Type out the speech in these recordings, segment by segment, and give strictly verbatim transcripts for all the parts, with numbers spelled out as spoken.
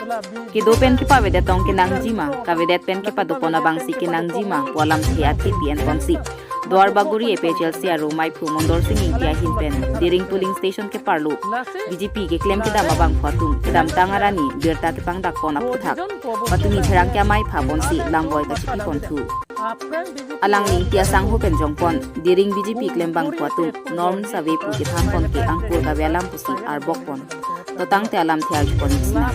Kedo pen kepavedet tong kenangji ma, kavedet pen kepadopon abangsi kenangji ma pu alamthe athe pi-en ponsi Duarbagori A P H L C aro maiphu Mondor Sing Ingti ahin pen Diring polling station keparlo B J P keklem kedam abangphu atum kedamtang arni birta kepangdakpon aphuthak patumi pherangke amei pha ponsi lamvoi kachipi ponthu. Alangli Ingti asangho pen jongpon, Diring B J P klembangphu atum norm save pu kethanpon ke angkur kave alam pusi arbokpon. Totangte alamthe arjupon isi nang.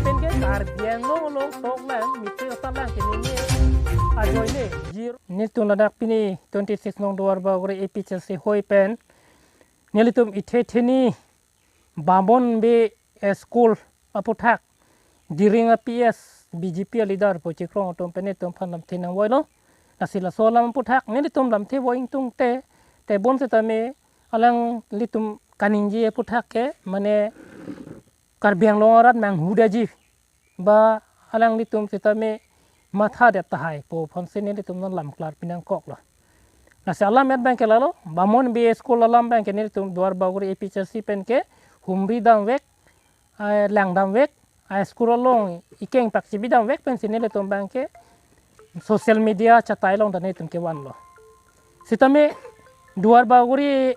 Nelitum ladak pini twenty-six nong Duarbagori A P H L C hoi pen nelitum ithe theni Bamon Bey School aphuthak Diring a P S B J P a leader pu chikrong atum pen nelitum aphan lamthe nangvoilo. Lasi laso alam aphuthak nelitum lamthe vo ingtungte, tebon setame alanglitum kaningje aphuthak ke mane Karbi Anglong arat manghudaji ba alanglitum setame mathadet tahai pu aphansi nelitum non lam klar pinangkoklo. Lasi alam et abangke lalo, Bamon Bey School alam abangke nelitum Duarbagori A P H L C pen ke humri damvek, eh, lang damvek, a school along ikeng pak chibi damvek pensi nelitum abangke social media chatai along ta nelitum kevanlo. Setame Duarbagori,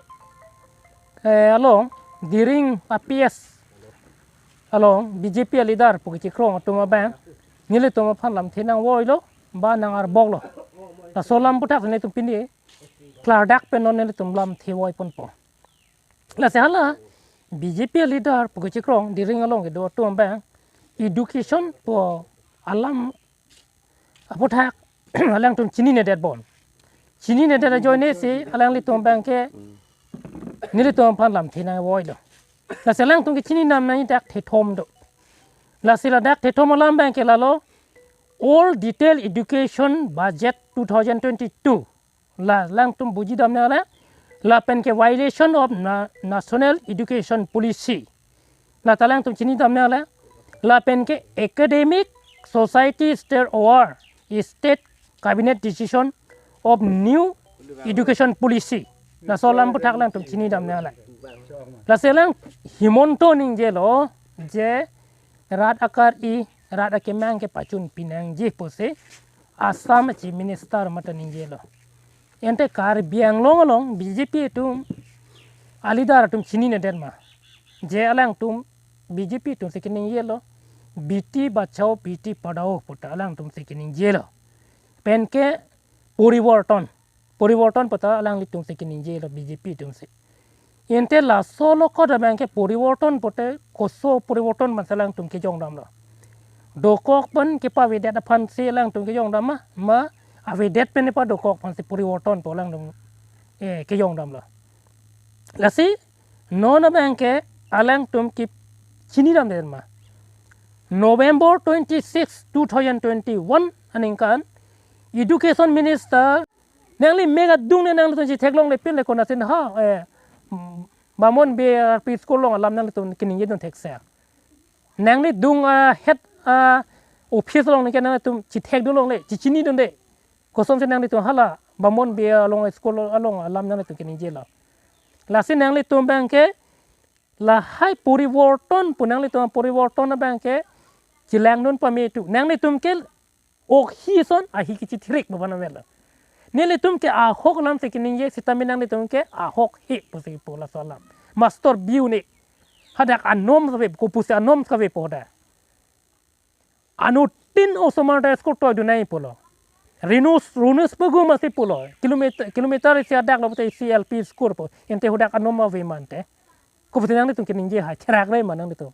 eh, along Diring a P S along B J P a leader pu kechikrong atum abang nelitum aphan lamthe nangvoilo ba nang-arboklo. Laso alam aphuthak nelitum pini klardak pen non nelitum lamthe voiponpo. Lasi hala B J P a leader pu kechikrong Diring along kedo atum abang education pu alam aphuthak alangtum chininedetbon. Chininedet ajoinesi alanglitum abangke nelitum aphan lamthe nangvoilo. Lasi alangtum kechini dam nangji dak thethom do. Lasi ladak thethom alam abangke lalo, Old Detail Education Budget two thousand twenty-two. La alangtum buji dam nangle, lapen ke violation of na-, National Education Policy. La ta alangtum chini dam nangle, lapen ke academic society stir over state cabinet decision of new education policy. Laso alam aphuthak alangtum chini dam nangle. Lasi alang Himanta ningjelo je rat akari, rat akemang kepachun pinangji pusi Assam Chief Minister mate ningjelo. Ante Karbi Anglong along B J P atum a leader atum chininedet ma, je alangtum B J P atumsi keningjelo, Beti Bachao Beti Padhao pu ta alangtumsi keningjelo. Pen ke poriborton, poriborton pu ta alanglitumsi keningjelo B J P atumsi. Ante laso along koda abangke poriborton pute koso poriborton mansi alangtum kejong damlo. Dokok pen kepavedet aphansi alangtum kejong dam ma, ma avedet pen kepadokok aphansi poriborton pu alangtum, eh, kejong damlo. Lasi non abangke alangtum kechini damdet ma, November twenty-six, two thousand twenty-one aningkan Education Minister nangli mek adung ne nanglitum chitheklongle pinle konatsi ha, eh, Bamon Bey L P School along alam nanglitum keningjedun thekser. Nangli dung a head a office along neke nanglitum chithekdunlongle, chichinidunde. Kosonsi nanglitum hala Bamon Bey along school along alam nanglitum keningjelo. Lasi nanglitum abangke lahai poriborton pu nanglitum poriborton abangke chelangdun pame tu. Nanglitum ke ok hi ason ahi kechithirik baban avelo. Nelitum ke ahok alamsi keningje setame nanglitum ke ahok hi pusi pu laso alam. Master biu ne. Hadak anom save, kopusi anom save pu hadak. Anuttin osomar ta school toidun nangji pulo. Runus, runus pagum asi pulo. Kilometer, kilometer isi adaklo pute isi L P school pu. Ante hadak anom ave ma ante. Kopusi nanglitum keningje hai, cherak re ma nanglitum.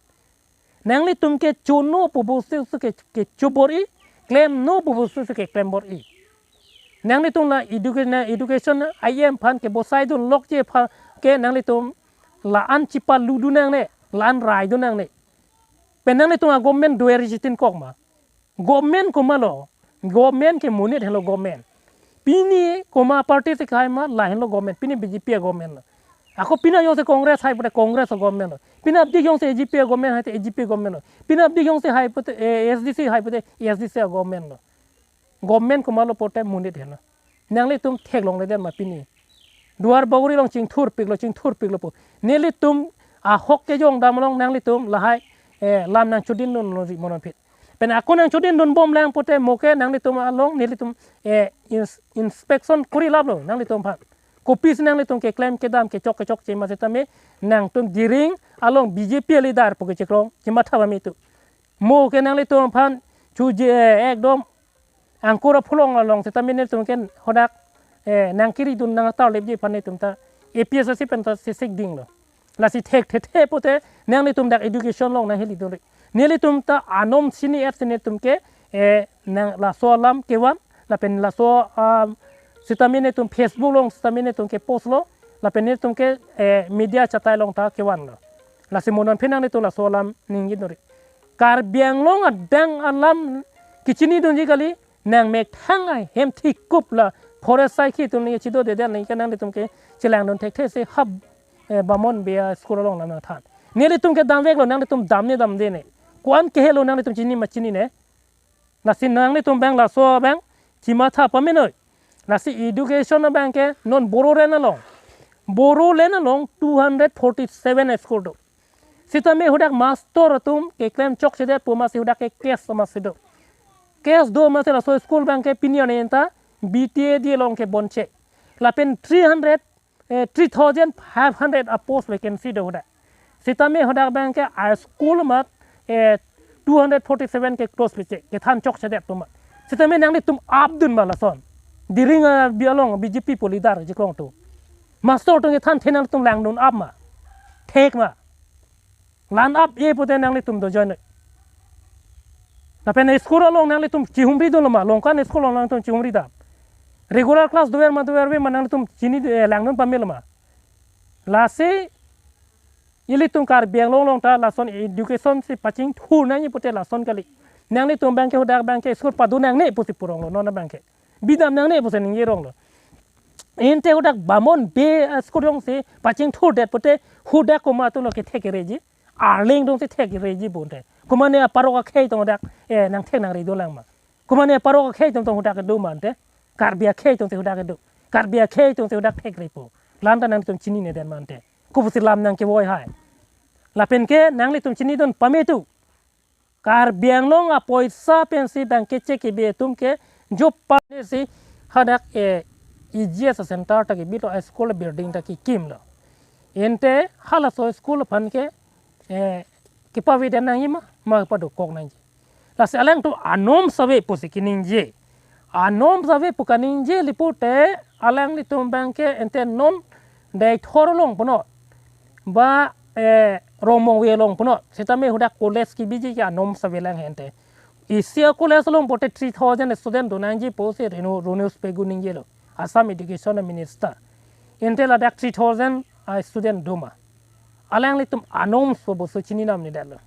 Nanglitum kechono pu bostu su ke, kecho bor-i, klemno pu bostu su keklem bor-i. Nanglitum la educa-, na education I M aphan kebosaidunlokji aphan ke nanglitum la-an chipaludun nangne, la-an raidun nangne. Pen nanglitum a government doer chitin kok ma. Government komatlo, government ke monit henlo government. Pini komat party si kehai ma, lahenlo government, pini B J P a government lo. Ako pini ajongsi Congress hai pute Congress a government lo. Pini apdi jongsi A G P a government hai te A G P government lo. Pini apdi jongsi hai pute, eh, A S D C hai pute A S D C a government lo. Government komatlo pute monit henlo. Nanglitum theklongledet ma pini. Duarbagori along chingthurpiklo, chingthurpiklo pu. Nelitum ahok kejong dam along nanglitum lahai, eh, lam nangchodindunlo ri monon phit. Pen ako nangchodin dunbom lang pute mo ke nanglitum along nelitum, eh, ins-, inspection kuri laplo nanglitum aphan. Kopisi nanglitum keklem kedam kechok kechokche ma setame nangtum Diring along B J P leader pu kechekrong chematha pame tu. Mo ke nanglitum aphan chuje, eh, ekdom angkur apholong along setame nelitum ke hodak, eh, nangkiridun nangtarlepji aphan netum ta A P S S C pen ta sisik dinglo. Lasi thekthe pute nanglitum dak education along nanghelidunri. Nelitum ta anom sini et si netum ke, eh, nang laso alam kevan, lapen laso, ah, setame netum Facebook along setame netum kepostlo, lapen netum ke, eh, media chatai along ta kevanlo. Lasi mo non phe nanglitum laso alam ningjidunri. Karbi Anglong adang alam kechinidunji kali, nangmethang ahem thikup la forest saikhi atum ningje chidodedet ningke nanglitum ke chelangdun thekthe si hap, eh, Bamon Bey a-school along nangthan. Nelitum ke damveklo, nanglitum damne damdene. Ko-an kehelo nanglitum chini ma chinine. Lasi nanglitum abang laso abang chematha pamenoi. Lasi education abang ke non Bodoland along. Bodoland along two hundred forty-seven school do. Setame hodak master atum keklem chokchedet pu masi hodak ke case masi do. Case do masi laso school abang ke pini arni anta B T A D along ke bonche. Lapen three hundred, eh, three thousand five hundred a-post vacancy do hodak. Setame hodak abang ke a-school amat, eh, two hundred forty-seven ke close piche, kethan chokchedet atum amat. Setame nanglitum apdun ma lason. Diring, eh, bi along B J P pu leader chekrong atum. Master atum kethanthe nanglitum langdun ap ma. Thek ma. Lan ap-e pute nanglitum dojoine. Lapen school along nanglitum chihumridunlo ma, Longkan school along nanglitum chihumridam. Regular class dover ma doverve ma nanglitum chini, eh, langdun pamelo ma. Lasi ilitum Karbi Anglong along ta lason education si pachingthur nangji pute lason kali. Nanglitum abang ke hodak abang ke school padu nangne pusi puronglo non abang ke. Bidam nangne pusi ningjeronglo. Ante hodak Bamon Bey a-school along si pachingthurdet pute hodak komat atumlo kethek kereji. Arleng atum si thek kereji bonte. Komatne aparok akhei atum hodak, eh, nangthek nangri dolang ma. Komatne aparok akhei atum atum hodak kedo ma ante. Karbi akhei atum si hodak kedo. Karbi akhei atum si hodak thek repo. Lanta nangtum chinine det ma ante. Kopusi lam nangkevoi hai. Lapen ke nanglitum chinidun pame tu. Karbi Anglong apoisa pensi abang ke check kebi atum ke job pane si hadak, eh, E G S center ta kebilo, a-school building ta kekimlo. Ante halaso school aphan ke, eh, kepavedet nangji ma, ma padokok nangji. Lasi alangtum anom save pusi keningje. Anom save pu kaningje lipute alanglitum abang ke ante non Deithor along puno. Ba, eh, Rongmongve along puno. Setame hodak college kebiji ke anom save lang ante. Isi a-college along pute three thousand student do nangji pusi Renu, Ronojoy Pegu ningjelo. Assam Education Minister. Ante ladak three thousand a-student do ma. Alanglitum anom so boso chininamnedetlo.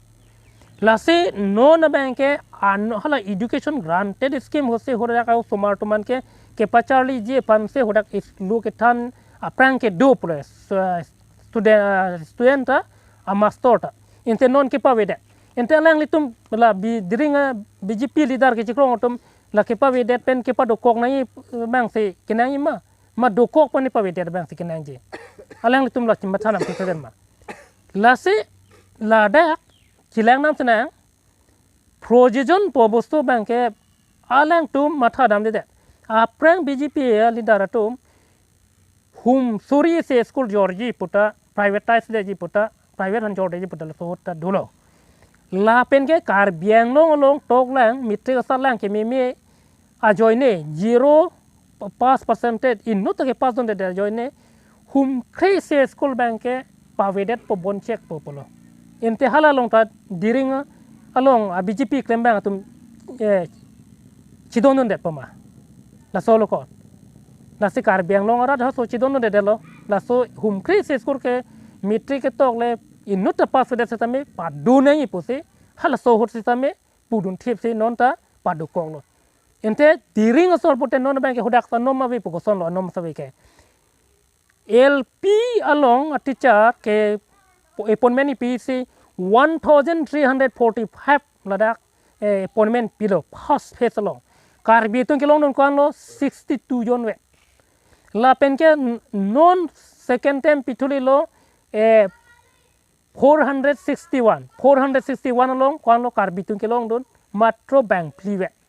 Lasi non abang ke an hala education granted scheme hosi hodak a-osomar atum an ke kepacharliji aphansi hodak school kethan aphrang kedo pule, stu-, student, ah, student ta, a-master ta. Ante non kepavedet. Ante alanglitum la bi Diring a-B J P leader kechekrong atum la kepavedet pen kepadokok nangji abangsi kenangji ma. Ma dokok pon kepavedet abangsi kenangji. Alanglitum la chematha nam thekthedet ma. Lasi ladak chelang nam senang. Projojon pu bostu abang ke alangtum matha damdedet. Aphrang B J P a-leader atum hum suri si school jorji puta, privatize detji puta, private aphan jordetji puta laso ahut ta dolo. Lapen ke Karbi Anglong along toklang, matric asatlang kememe ajoine, zero pass percentage, inut ta kepass dundedet ajoine, hum kre si school abang ke pavedetpo, bonchekpo pulo. Ante hala along ta Diring along a-B J P klembang atum, eh, chidondundet pama. Laso lo ko. Lasi Karbi Anglong arat halaso chidondundedetlo. Laso hum kre si school ke matric ketok le inut ta pass vedet setame padun nangji pusi. Halaso ahut setame pudun thipsi non ta padokoklo. Ante Diring asor pute non abang ke hodak ta anom ave pu kosonlo, anom save ke. L P along a-teacher ke appointment ipisi one thousand three hundred forty-five ladak, eh, appointment pilo first phase along. Karbi atum kelongdun ko-anlo sixty-two jon ave. Lapen ke n-, non second term pithu lilo, eh, four hundred sixty-one. Four hundred sixty-one along ko-anlo Karbi atum kelongdun. matro bangphli vet.